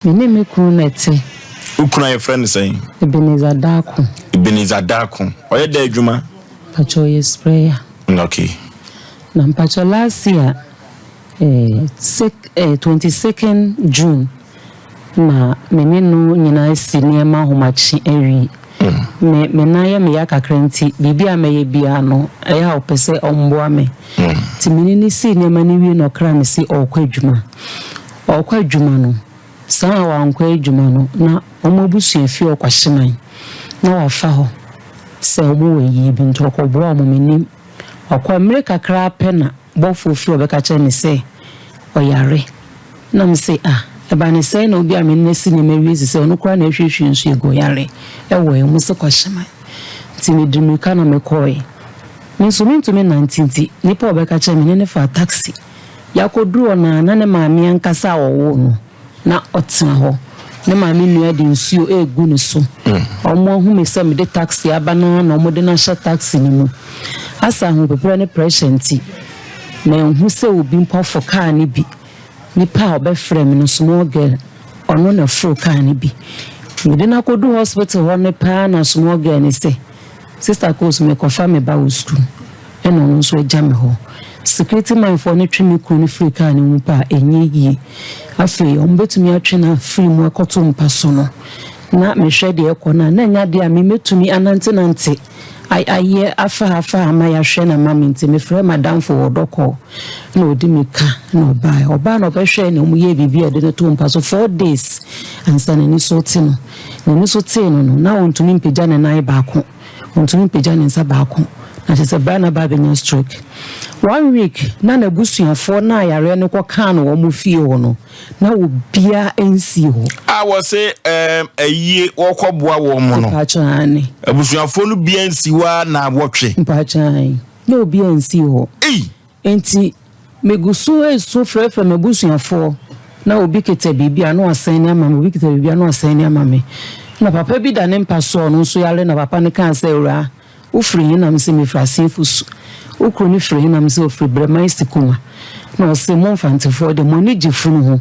Me ne me kunu na ɛte. Wo kunu a yɛfrɛ no sɛn? Ebenezer Darko. Ebenezer Darko. Ɔyɛ dɛ adwuma? Mpakyɛ ɔyɛ sprayer. Okay. Na mpakyɛ last year eh, sec, eh, 22nd June na me ne no nyinaa si nneɛma ahomakye awie. Me me nan yɛ me ya kakra nti biribi a mɛyɛ biara no ɛyɛ a ɔpɛ sɛ ɔmboa me. Nti me ne no sii nneɛma no wie na ɔkra me se ɔrekɔ adwuma. Ɔrekɔ adwuma no, saa a wankɔ adwuma no na wɔn abusua fie ɔkwahyeman na wafa hɔ sɛ wɔn wɔ ayie bi nti ɔkɔboa wɔn mennim. Ɔkɔe mmere kakra pɛ na bɔfoɔ firi hɔ bɛka kyerɛɛ me sɛ ɔyare. Na me se, Ah, ɛba ne sɛn na obi a me ne no asi nneɛma awie sesei ɔno koraa na ahwiehwie nsu agu ɔyare wɔ ɛ? Wɔn se kɔhyɛman. Nti mede mmirika na mekɔe. Me nso mentumi nnante nti nipa a ɔbɛka kyerɛɛ me ne no faa taxi. Yɛakɔduru hɔ no ara na ne maame ankasa a ɔwoo no na ɔtena hɔ. Ne maame nua de nsuo regu ne so. Wɔahu me sɛ mede taxi aba no ara na wɔde no ahyɛ taxi no mu. Asa ahopeprɛ ne pressure nti, manhu sɛ obi mpo afo kaa no bi. Nipa a ɔbɛfrɛɛ me no, small girl, ɔno na ɛforo kaa no bi. Mede no akɔdu hospital hɔ no paa na small girl no sɛ, Sister Coles mekɔfa me ba wɔ sukuu ɛna ɔno nso agya me hɔ. Security man foɔ no twe me kunu no firi kaa no mu pɛ a ɛnyɛ yie. Afei wɔn bɛtumi atwe no afiri mu akɔto mpa so no na mehwɛ deɛ ɛkɔ no a na ɛnyɛ adeɛ a me mɛtumi anantenante ayɛ afa ha afa ha ma yɛahwɛ no ama me nti mefrɛ madamfo wɔ dɔkɔ na ɔdi me ka na ɔbaeɛ. Ɔbaa na ɔbɛhwɛɛ na wɔn yɛɛ biribi a ɛde no too mpa so 4 days ansa n'ani so te no. N'ani so tee no no, na ɔntumi mpagya ne nan baako, ɔntumi mpagya ne nsa baako, na kyerɛ sɛ berɛ a na aba abɛnya stroke. One week na n'abusuafoɔ no a yareɛ no kɔkaa no wɔn fie hɔ no, na obiara nsii hɔ. A wɔse ɛɛm ayie wɔkɔboa wɔn no. Mpakyɛ aane. Abusuafoɔ no biara nsi hɔ ara naawɔtwe. Mpakyɛ aane, na obiara nsii hɔ. Ei! Enti megu so resu frɛfrɛ m'abusuafoɔ, na obi kita biribi a na wasɛne ama me, obi kita biribi a na wasɛne ama me. Na papa bi da ne mpa so a ɔno nso yare, na papa no kaa sɛ, Awuraa, wofiri he? Na mese, Mefiri Asenfo Su. Wo kuro no firi he? Na mese, Ɔfiri Brɛman Sikuma. Na ɔse, Mo Mfantefoɔ deɛ, mo ani gye funu ho,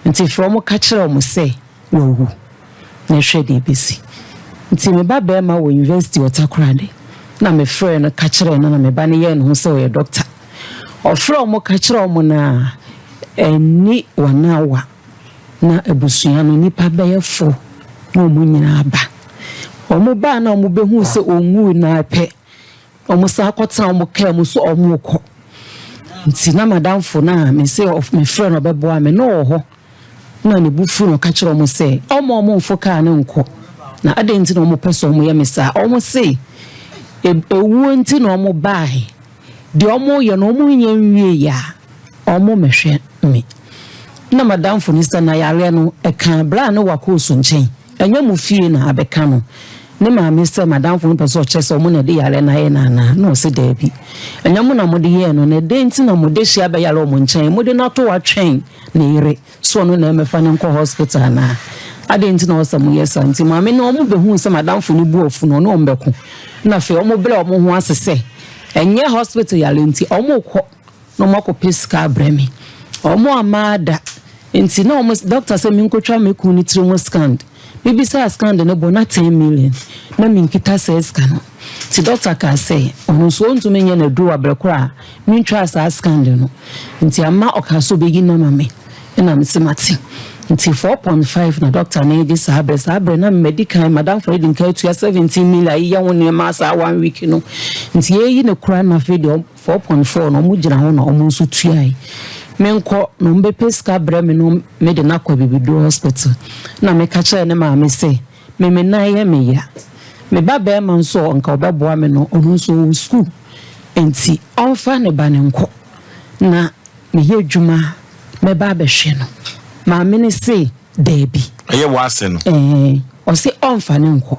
nti frɛ wɔn ka kyerɛ wɔn sɛ wawu, na hwɛ deɛ ɛbɛsi. Nti me ba barima wɔ university wɔ Takoradi, na me frɛɛ no ka kyerɛɛ no na me ba no yɛɛ ne ho sɛ ɔyɛ doctor. Ɔfrɛɛ wɔn ka kyerɛɛ wɔn no a, ɛnni one hour na abusua no nnipa bɛyɛ four na wɔn nyinaa aba. Wɔn baa na wɔn bɛhuu sɛ ɔnwui no ara pɛ, Wɔsan kɔtena wɔn kaa mu sɛ wɔrekɔ. Nti na m'adamfo no a mese mefrɛ no ɔbɛboa me no wɔ hɔ. Na ne bo fu na ɔka kyerɛ wɔn sɛ ɔmma wɔmfo kaa no nkɔ. Na adɛn nti na wɔpɛ sɛ wɔyɛ me saa? Wɔse ewuo nti na wɔbaeɛ. Deɛ wɔreyɛ no wɔnyɛ nwieeɛ a, wɔmmɛhwɛ me. Na m'adamfo no sɛ na yareɛ no ɛka berɛ a ne wakɔ osu nkyɛn. Ɛnyɛ mo fie na abɛka no. Ne maame sɛ, M'adamfo no pɛ sɛ ɔkyerɛ sɛ ɔmo na ɛde yareɛ no ayɛ no anaa? Na ɔse, Daabi. Ɛnyɛ mo na mode yɛɛ no, na dɛn nti na mode hye abɛyare ɔmo nkyɛn? Mode no ato hɔ atwɛn ne yere sɛ ɔno na ɛmmɛfa no nkɔ hospital anaa? Adɛn nti na ɔwɔ sɛ moyɛ saa? Nti maame no ɔmo behuu sɛ m'adamfo no bo afu no, ɔne ɔmo bɛko. Na afei ɔmo brɛɛ ɔmo ho ase sɛ ɛnyɛ hospital yare nti ɔmo rekɔ. na ɔmo akɔpɛ sika abrɛ me. Ɔmo amma da nti na ɔmo doctor sɛ menkotwa me kun ne tiri ho scan. Mebisaa scan no bo na 10 million na menkita saa sika no. Nti doctor kaa sɛ ɔno nso ɔntumi nyɛ no aduro wɔ abrɛ koro a mentwaa saa scan no. Nti ama ɔkaa sɛ ɔbɛyi no ama me ɛna mese mate. Nti 4.5 na doctor no regye saa berɛ. Saa berɛ na madi kan madamfo no de nka atua 17 million ayeyɛ ho nneɛma saa one week no. Nti yɛreyi no koraa na afei deɛ 4.4 no ɔmo gyina hɔ na ɔmo nso tuae. Menkɔ na ɔmo bɛpɛ sika brɛ me na mede no akɔ abibiduro hospital. Na meka kyerɛɛ ne maame sɛ me me nan yɛ me ya. Me ba bɛɛma nso a nka ɔbɛboa me no ɔno nso ɔwɔ sukuu nti ɔmfa ne ba no nkɔ na meyɛ adwuma a mɛba abɛhwɛ no. Maame no se daabi. Ɛyɛ w'ase no. Ɛɛ ɔse ɔmfa no nkɔ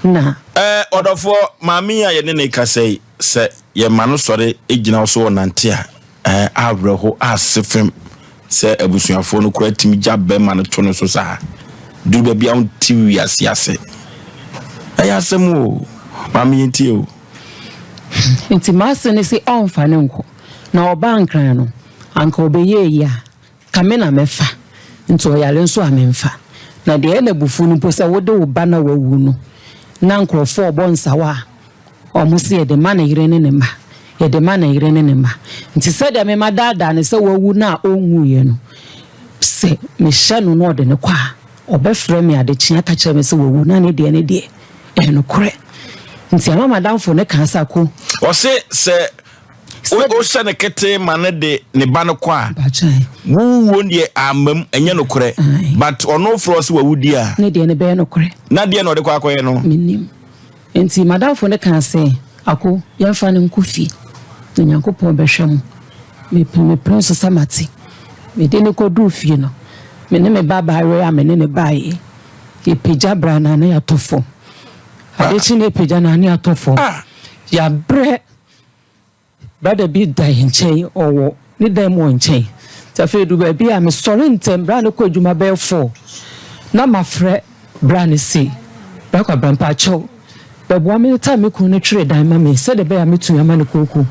na. Ɛɛ ɔdɔfoɔ, maame yi a yɛne no rekasa yi, Sɛ yɛma no sɔre gyina hɔ sɛ ɔnante a, ɛɛ awerɛho ase fam sɛ abusuafoɔ no koraa tumi gya bɛrima no to no so saa. Duru baabi a wonte wiase ase. Ɛyɛ asɛm o. Maame yɛntie o. Nti m'ase no se ɔmfa no nkɔ. Na ɔbaa Nkran no, anka ɔbɛyɛ ayi a, ka me na mɛfa. Nti ɔyare nso a memfa. Na deɛ ɛyɛ no abufuo no mpo sɛ wode wo ba no a wawu no na nkurɔfoɔ rebɔ nsawa a, wɔn se yɛde ma ne yere ne ne mma, yɛde ma ne yere ne ne mma. Nti sɛdeɛ me madaadaa no sɛ wawu no a ɔnwuiɛ no, sɛ mehyɛ no na ɔde no kɔ a, ɔbɛfrɛ me adekyee aka kyerɛ me sɛ wawu na ne deɛ ne deɛ ɛyɛ nokorɛ. Nti ama m'adamfo no kaa sɛ, Ako. Ɔse sɛ wohyɛ no ketee ma no de ne ba no kɔ a, wo wuo deɛ ammam, ɛnyɛ nokorɛ. But ɔno frɛ wo sɛ wawu di a. Ne deɛ no bɛyɛ nokorɛ. Na deɛ na ɔde kɔ akɔyɛ no? Mennim. Nti m'adamfo no kaa sɛ, Ako, yɛmfa no nkɔ fie, na Nyankopɔn bɛhwɛ mo. Mepene mepene nso sɛ mate. Mede no kɔduruu fie no, me ne me ba baayewa a me ne no baeɛ, yɛpagya bra no a na yɛatɔ fam. Ade kye na yɛpagya no a na yɛatɔ fam. Yɛabrɛ. Brada bi da yɛn nkyɛn, ɔwɔ ne dan mu wɔ nkyɛn. Nti afei edu baabi a mesɔre ntɛm, bra no kɔ adwuma bɛyɛ four, na mafrɛ bra no se, Bra Kwabena mpakyɛw, bɛboa me tam me kunu no twere dan ma me sɛdeɛ ɛbɛyɛ a mɛtumi ama no kooko.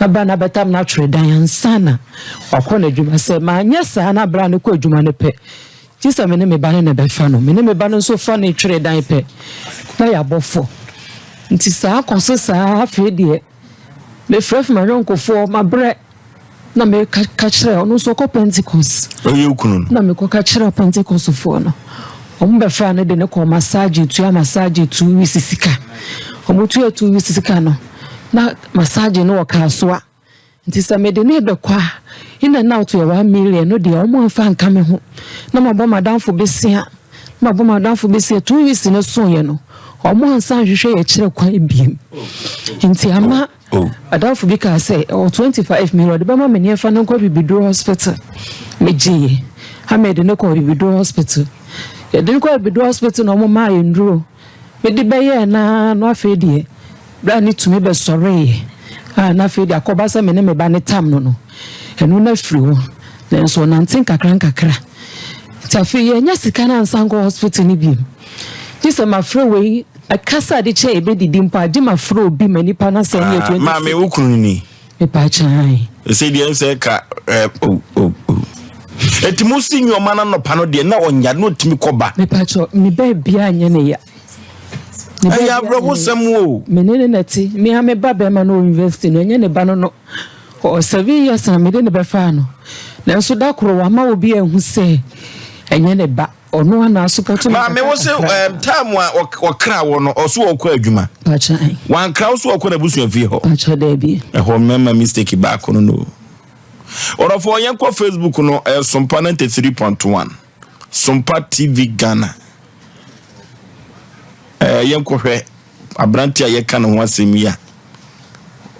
Na bra no abɛtam no atwere dan ansa na wakɔ n'adwuma. Sɛ manyɛ saa na bra no kɔ adwuma no pɛ, gye sɛ me ne me ba no na ɛbɛfa no. Me ne me ba no nso fa ne twere dan pɛ, na yɛabɔ fɔ. Nti saa kɔ so saa afei deɛ mefrɛfrɛ m'ayɔnkofoɔ mabrɛ na meka ka kyerɛ ɔno nso ɔkɔ Pentecost. Ɔyɛ okunu no. Na mekɔ ka kyerɛ Pentecostfoɔ no wɔn bɛfra no de ne kɔ massage tua massage 2 weeks sika wɔn tua 2 weeks sika no na massage no wɔ Kasoa. Nti sɛ mede no rebɛkɔ a, in and out yɛ 1 million no deɛ wɔn amfa anka me ho. Na mabɔ m'adamfo besia, na mabɔ m'adamfo besia 2 weeks no soeɛ no, wɔn ansa anhwehwɛ yɛ kyerɛ kwan biem. Nti ama adamfo bi kaa sɛ ɛwɔ 25 million ɔde bɛma me nneɛfa no nkɔ Bibiduro Hospital. Megyeeɛ. Ama yɛde no kɔɔ Bibiduro Hospital. Yɛde no kɔɔ Bibiduro Hospital na wɔn maa yɛn nnuro. Mede bɛyɛɛ naa no afei deɛ berɛ a ne tumi bɛsɔreeɛ a na afei deɛ akɔba sɛ me ne me ba ne tam no no ɛno no afiri hɔ nanso ɔnante nkakra nkakra nti afei yɛnya sika no ansa nkɔ hospital no biom gye sɛ mafrɛ wei ɛkasa ade kyɛ yɛbɛdidi mpo a gye mafrɛ obi ma nipa no asɛ ne yɛ 20 Maame, wo kunu ni? Mepa kyɛn. Ɛsɛ deɛ nsɛ ka o o o eti mo si nneɛma no anɔpa no deɛ na ɔnya na ɔtumi kɔba. Mepa kyɛw, ne baabi a nyɛ ne ya. Ɛyɛ awerɛhosɛm o. Me ne ne na te. Me a me ba bɛrima no wɔ university no, ɛnyɛ ne ba no no. Ɔwɔ 7 years a mede ne bɛfaa no. Nanso da koro wama obi ahu sɛ ɛnyɛ ne ba. Ɔno ana asopɔto no. Maame, wo se time a ɔkra wɔ no ɔso ɔkɔ adwuma. Pakyɛ. Wankra wo so ɔkɔ n'abusua fie hɔ. Pakyɛ, daabi. Ɛhɔ mmarima mistake baako no no. Ɔdɔfoɔ, yɛnkɔ Facebook no, ɛyɛ Sompa 93.1 Sompa TV Ghana. Yɛnkɔhwɛ aberante a yɛka ne ho asɛm yi a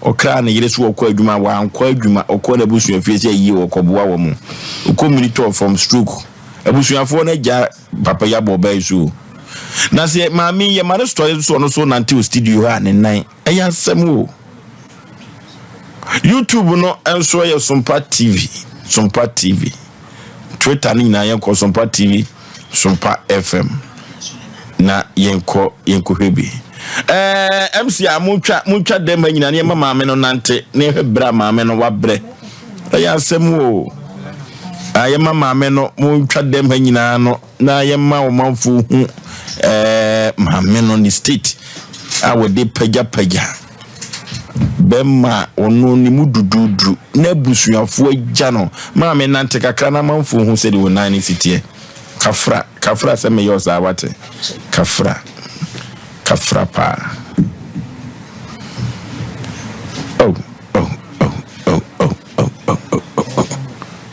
ɔkra ne yere so ɔkɔ adwuma, wankɔ adwuma, ɔkɔ n'abusua fie sɛ yie ɔkɔboa wɔ mo ɔkɔ mmiri tɔɔ fam, stroke. Abusuafoɔ no agya papa yi abɔ ɔbaa yi so o. Na sɛ maame yi yɛma no sɔre so ɔno so nante wɔ studio hɔ a ne nan ɛyɛ asɛm o. YouTube no nso yɛ Sompa TV, Sompa TV. Twitter no nyinaa yɛnkɔ Sompa TV, Sompa FM na yɛnkɔ yɛnkɔhwɛ bi. MC a montwa montwa dɛm ha nyinaa ne yɛma maame no nante na yɛhwɛ berɛ a maame no wabrɛ. Ɛyɛ asɛm o. A yɛma maame no montwa dɛm ha nyinaa no na yɛma ɔmanfoɔ hu maame no ne state a wɔde pagyapagya bɛma ɔno ne mu duduuduru na abusuafoɔ agya no. Maame, nante kakra na amanfoɔ hu sɛdeɛ wo nan no si teɛ. Kafra, kafra sɛ meyɛ ɔsaa wate. Kafra, kafra paa. Oh, oh, oh, oh, oh, oh, oh, oh, oh, oh.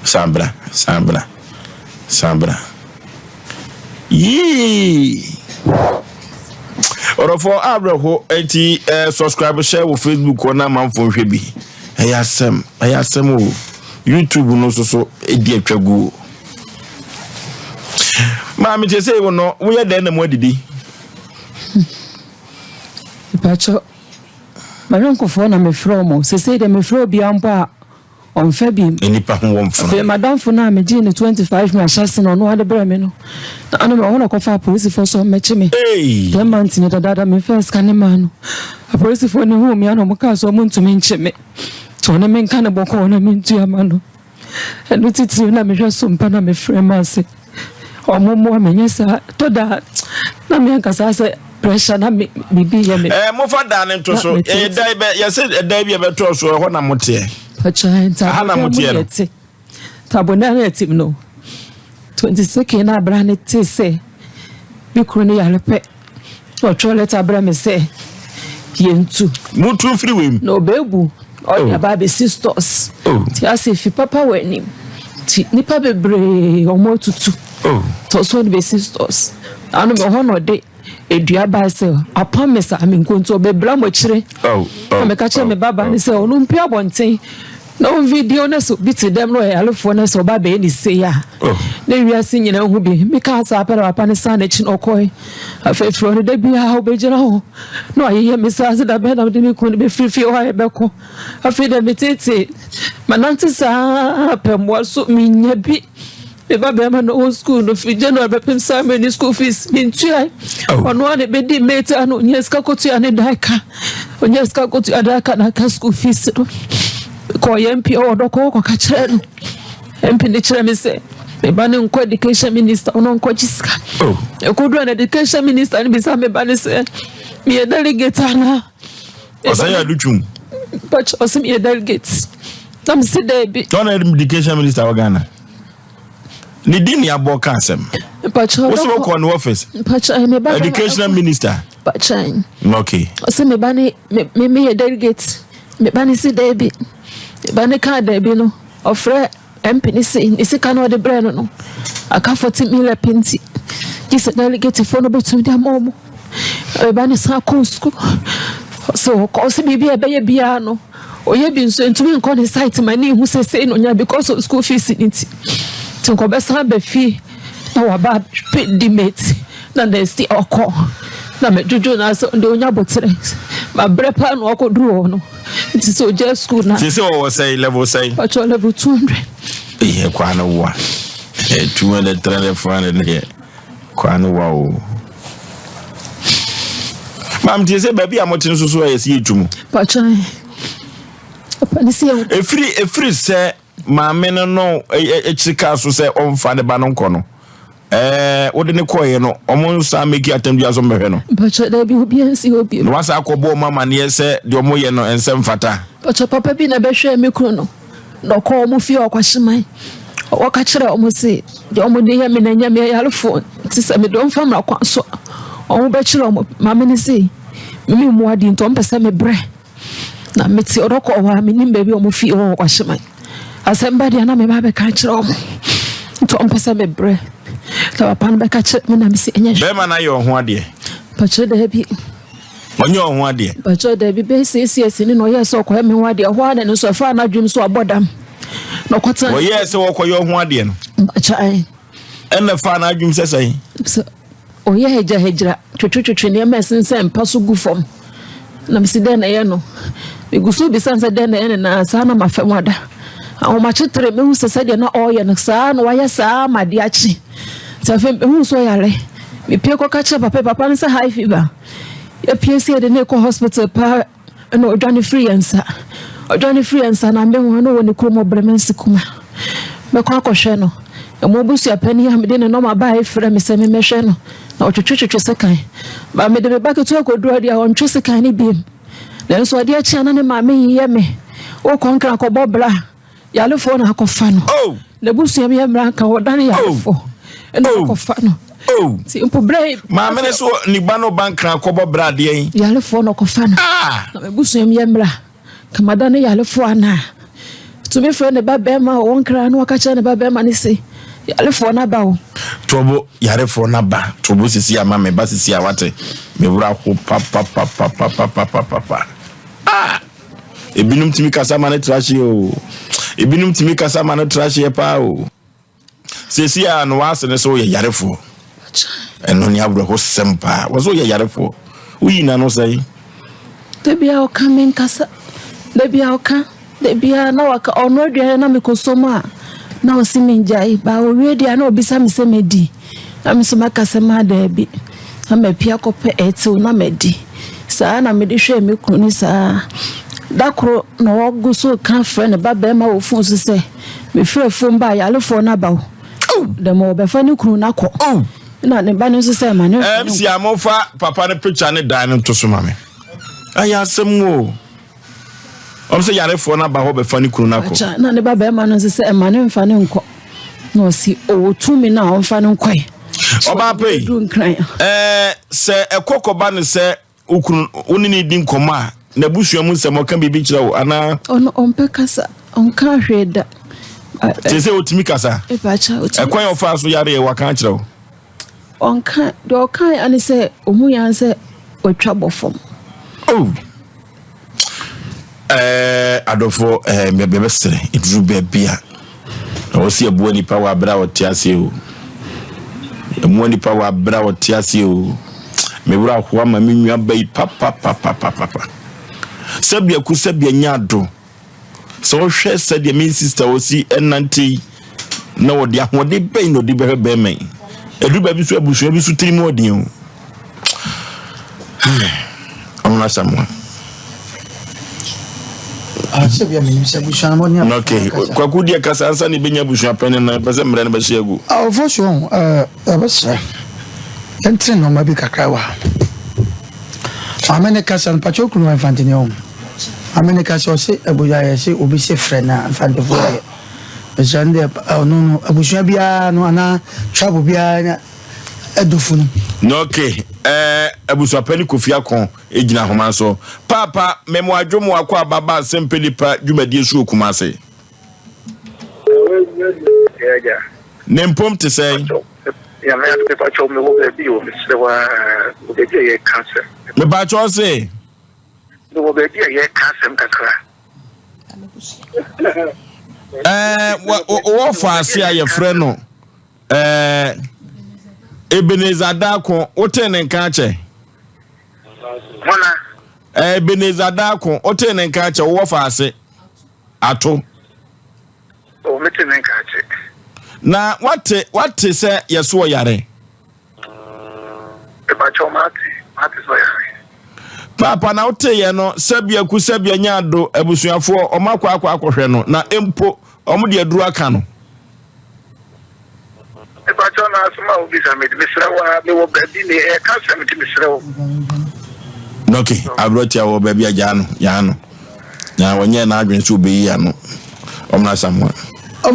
San bra, san bra, san bra. Yii! Ɔdɔfoɔ, awerɛho nti subscribe hyɛ wɔ Facebook hɔ na amanfoɔ nhwɛ bi. Ɛyɛ asɛm, ɛyɛ asɛm o. YouTube no nso so ɛdi atwa gu o. Maame, kyɛ sɛ wo no woyɛ dɛn na mu adidi? Mepakyɛ, m'ayɔnkofoɔ na mefrɛ wɔn. Sesei deɛ mefrɛ obiara mpo a ɔmfa bi. Nnipa ho wɔ mfono. Afei madamfo no a megyee no 25 mi ahyɛse no ɔno ade brɛ me no. Na ano ɔhɔ na ɔkɔfa apolisifoɔ sɛ ɔmmɛkye me. 10 months ni dadaada memfaa sika ne maa no. Apolisifoɔ no huu me a na ɔmo kaa sɛ ɔmo ntumi nkye me. Nti ɔne me nka ne bɔkɔɔ na mentua ma no. Ɛno titiriw na mehwɛ so mpa na mefrɛ ma ase. Ɔmo mmoa me nyɛ saa. Tɔ da na me ankasa sɛ pressure na me biribi yɛ me. Ɛɛ mofa dan no nto so. Ɛyɛ dan bɛ yɛsɛ ɛdan bi a ɛbɛtɔ so ɛhɔ na moteɛ. Pakyɛ Aha na ntaabodɛ mu moteɛ no. yɛte. Ntaabodɛ no yɛte mu no. 22 na abira ne te sɛ me kunu no yare pɛ. Ɔtwerɛ lɛta brɛ me sɛ yɛntu. Motu mfiri wei mu. Na ɔbɛɛbu ɔde Oh. aba abɛsi stores. Oh. Nti asɛ fi papa wɔ anim. Nti nipa bebree ɔmo atutu. Oh. Tɔ so ɔde bɛsi stores. Ano me hɔ na ɔde edua baa sɛ apam me saa me nko nti ɔbɛbra mo akyire. Oh. Oh. Na meka kyerɛ oh. me baba ne sɛ ɔno mpue abɔnten na ɔnvideo na sɛ obi te dɛm na ɔyɛ yarefoɔ na sɛ ɔba bɛyɛ ne sei a Oh. na wiase nyinaa hu bi. Mekaa saa pɛ na papa no san n'akyi na ɔkɔe. Afei firi hɔ no da biara ɔbɛgyina hɔ na wayeyɛ me saa sɛ da bɛn na mede me kunu no bɛfiri fie hɔ a yɛbɛkɔ. Afei deɛ meteetee manante saa pɛ mmoa so menya bi. Me ba bɛrima no ɔwɔ sukuu no firi January bɛpem saa mmerɛ ne school fees mentuae. Oh. Ɔno ara na ɛbɛdi mate ano ɔnya sika kɔtua ne dan ka. Ɔnya sika kɔtua dan ka na aka school fees no. Kɔɔ yɛ MP ɔwɔ dɔkɔ kɔka kyerɛ no. MP no kyerɛ me sɛ me ba no nkɔ education minister ɔno nkɔgye sika. Oh. Ɛkɔduru na education minister no bisa me ba no sɛ meyɛ delegate anaa. Ɔsɛ yɛ adutwum. Mpakyɛ ɔsɛ meyɛ delegate. Na mese daabi. Ɔna education minister wɔ Ghana. Ne din ni abɔ ka asɛm. Mpakyɛ Wo sɛ wokɔ ne office. Mpakyɛ me ba Educational minister. Mpakyɛ. Okay. Ɔsɛ me ba ne me me meyɛ delegate. Me ba ne si daabi. Me ba ne kaa daabi no ɔfrɛ MP ne se ne sika na ɔde brɛ no no aka 40 million pɛ nti gye sɛ delegate foɔ no bɛtumi de ama ɔmo. Me ba ne san kɔɔ sukuu. Ɔsɛ ɔkɔ ɔsɛ biribi a ɛbɛyɛ biara no ɔyɛ bi nso ntumi nkɔ ne site ma ne ihu sɛ sei na ɔnya because of school fees ne nti. Nti nkɔbɛsan aba fie na waba pɛ di mate na next year ɔkɔ na mɛdwodwo no asɛ ɔde onya botere mabrɛ paa na ɔkɔduru hɔ no nti sɛ ɔgya school na Sɛ sɛ ɔwɔ sɛn level sɛn. ɔkyɛ level 200 Ɛyɛ kwa no wa. 200 300 400 ne yɛ kwa no wa o. Maam tie sɛ baabi a mote nso so ɛyɛ sɛ yɛtu mu. pakyɛ papa ne sɛ yɛn Ɛfiri ɛfiri sɛ maame no no akyiri kaa so sɛ ɔmfa ne ba no nkɔ no. Ɛɛ wode ne kɔɔeɛ no ɔmo nsa make attempt bi aso mbɛhwɛ no. pakyɛ daabi obiara nsi hɔ bio Na wasa akɔbɔ ɔmo amaneɛ sɛ deɛ ɔmo yɛ no ɛnsɛ mfata. pakyɛ papa bi na bɛhwɛɛ me kunu no na ɔkɔ ɔmo fie ɔkwahyeman ɔka kyerɛ ɔmo se deɛ ɔmo de yɛ me na ɛnyɛ me ayarefoɔ nti sɛ mede ɔmfa mmara kwan so a ɔmo bɛkyerɛ ɔmo maame ne se meme mmoa di nti ɔmpɛ sɛ mebrɛ na mete ɔdɔkɔ hɔ a menim baabi a ɔmo fie wɔ ɔkwahyeman asɛm ba deɛ na meba bɛka kyerɛ ɔmo nti ɔmpɛ sɛ mebrɛ na papa no bɛka kyerɛ me na mese ɛnyɛ hwɛ Bɛrima no ayɛ ɔho adeɛ. pakyɛ daabi Ɔnyɛ ɔho adeɛ. pakyɛ daabi bɛyɛ siesie ne na ɔyɛɛ sɛ ɔkɔyɛ me ho adeɛ ɛhɔ a na ne nso ɛfaa n'adwene so abɔ dam na ɔkɔtena Wɔyɛɛ sɛ wɔkɔyɛ ɔho adeɛ no. pakyɛ Ɛna faa n'adwene sɛ sɛn. sɛ ɔyɛ hagyirahagyira twetwetwetwe nneɛma a ɛsensɛn mpa so gu fam na mesi dɛn na ɛyɛ no megu so bisa sɛ dɛn na ɛyɛ no na saa na mafa mu ada ahomakyetere mehu sɛ sɛdeɛ na ɔreyɛ no saa na wayɛ saa ma adeɛ akye nti afei mehu sɛ ɔyare mepie kɔka kyerɛ papa papa no sɛ high fever yɛpie sɛ yɛde ne kɔ hospital paa ɛna ɔdwane firi yɛn nsa ɔdwane firi yɛn nsa na mehu no wɔ ne kurom ɔbrɛmansi kuma mɛkɔ akɔhwɛ no ɛmo abusua panin a mede ne nɔma baa efrɛ me sɛ memmɛhwɛ no na ɔtwetwetwetwe sekan ba mede me ba ketewa kɔduru adeɛ a ɔntwe sekan no biem nanso adeɛ kyea na ne maame yiyɛ me wokɔ nkra kɔbɔ bra yarefoɔ na akɔfa no Oh! n'abusua bi yɛ mmara nka wɔdane yarefoɔ ɛna Oh. akɔfa no Oh! nti mpo berɛ Maame no so ne ba no ba nkran kɔbɔ bra adeɛ yi. yarefoɔ na ɔkɔfa no Ah! na m'abusua mu yɛ mmra kamada ne yarefoɔ anaa tumi frɛ ne ba bɛrima a ɔwɔ nkra na waka kyerɛ ne ba bɛrima ne se yarefoɔ no aba o Tobo yarefoɔ no aba. Tobo sisi ama me ba sisi a wate. Me wura ho papapapapapapapa. Ah! Ebinom tumi kasa ma no tra hyeɛ o. Ebinom tumi kasa ma no tra hyeɛ paa o. Sisi a no w'ase ne sɛ woyɛ yarefoɔ. Ɛno ne awerɛhosɛm paa. Wɔ sɛ woyɛ yarefoɔ. Woyi n'ano sɛn? Da bia ɔka me nkasa da bia ɔka da bia na waka ɔno aduane na mekɔsɔ mu a na ɔse mengyae ba owie deɛ a na ɔbisa me sɛ madi na me nso maka sɛ maa daabi na mapia kɔpɛ ɛtew na madi saa na mede hwɛɛ me kunu ne saa da koro na ɔgu so ka frɛ ne ba bɛrima wɔ fon so sɛ. Mefiri afuom baa yarefoɔ no aba hɔ. Dɛm ɔbɛfa ne kunu no akɔ. Na ne ba no nso sɛ ma ne mfa ne MC a momfa papa no picture ne dan no nto so ma me. Ɛyɛ asɛm o. Ɔm sɛ yarefoɔ no aba hɔ bɛfa ne kunu no akɔ. Na ne ba bɛrima no nso sɛ ɛma ne mfa ne nkɔ. Na ɔsi ɔwɔ tumi no a ɔmfa no nkɔe. Ɔbaa pɛ yi. Ɛɛ sɛ ɛkɔ kɔba ne sɛ Wo kunu, wo ne no di nkɔmmɔ a, n'abusua mu nsɛm, ɔka biribi kyerɛ wo anaa? Ɔno ɔmpɛ kasa, ɔnka hwee da. Te sɛ ɔtumi kasa? Ɛkwan a ɔfaa so yareɛ, waka akyerɛ wo? Ɔnka, deɛ ɔka ya ne sɛ, ɔhu ya sɛ watwa bɔ fam. Oh. Ɛɛ adɔfoɔ ɛɛ bɛbɛsrɛ ɛduru baabi a ɛwɔ sɛ yɛboa nipa wɔ abere a ɔte aseɛ o ɛmoa nipa wɔ abere a ɔte aseɛ o me werɛ ahoa ma me nua ba yi papapapapapa sɛbea ku sɛbea nya ado sɛ ɔhwɛ sɛdeɛ me sista ɔsi ɛnante yi na ɔde ahoɔden bɛn na ɔde bɛhwɛ bɛrima yi ɛduru baabi so abusua bi so tiri mu ɔden o ɔno asamoa okay kwaku deɛ kasa ansa na ebɛnya abusua pɛne no ɛpɛ sɛ mmerɛ no bɛhyɛ agu awofo so ɛbɛsrɛ yɛntere nneɛma bi kakra wɔ ha maame ne kasa no pakyɛ okunu wɔ mfantene ho maame ne kasa ɔse abusua yɛ se obi se frɛ na mfantefoɔ deɛ mesrɛ no deɛ ɔno no abusua biara no anaa travel biara na ɛdɔfo no. Na ok eh, abusuapɛni Kofi Akon gyina ahoma so. Paapa, memo adwo mo akɔ aba ba Asɛmpɛ Nipa dwumadie so wɔ Kumase. Ne mpom te sɛn? Mepakyɛw se? Mewɔ baabi a yɛreka asɛm kakra. Ɛɛ, wɔ faase a yɛfrɛ no Ɛɛ Ebenezer Darko, wotee ne nka akyɛ? Hwana? Ɛɛ Ebenezer Darko, wotee ne nka akyɛ? Wowɔ faase ato. O, mete ne nka akyɛ. Na wate wate sɛ yɛso ɔyare? Mepakyɛw mate, mate sɛ ɔyare. Paapa na woteeɛ no sɛbea ku sɛbea nya ado abusuafoɔ ɔmo akɔ akɔ akɔhwɛ no na mpo ɔmo de aduru aka no. Mepakyɛw na asɛm a wobisa me de mesrɛ wo a mewɔ baabi me ɛka asɛm nti mesrɛ wo. Ok aberɛtia wɔ baabi a gyaa no gyaa no na wɔnyɛ n'adwene sɛ obeyi ano ɔmena Samoa.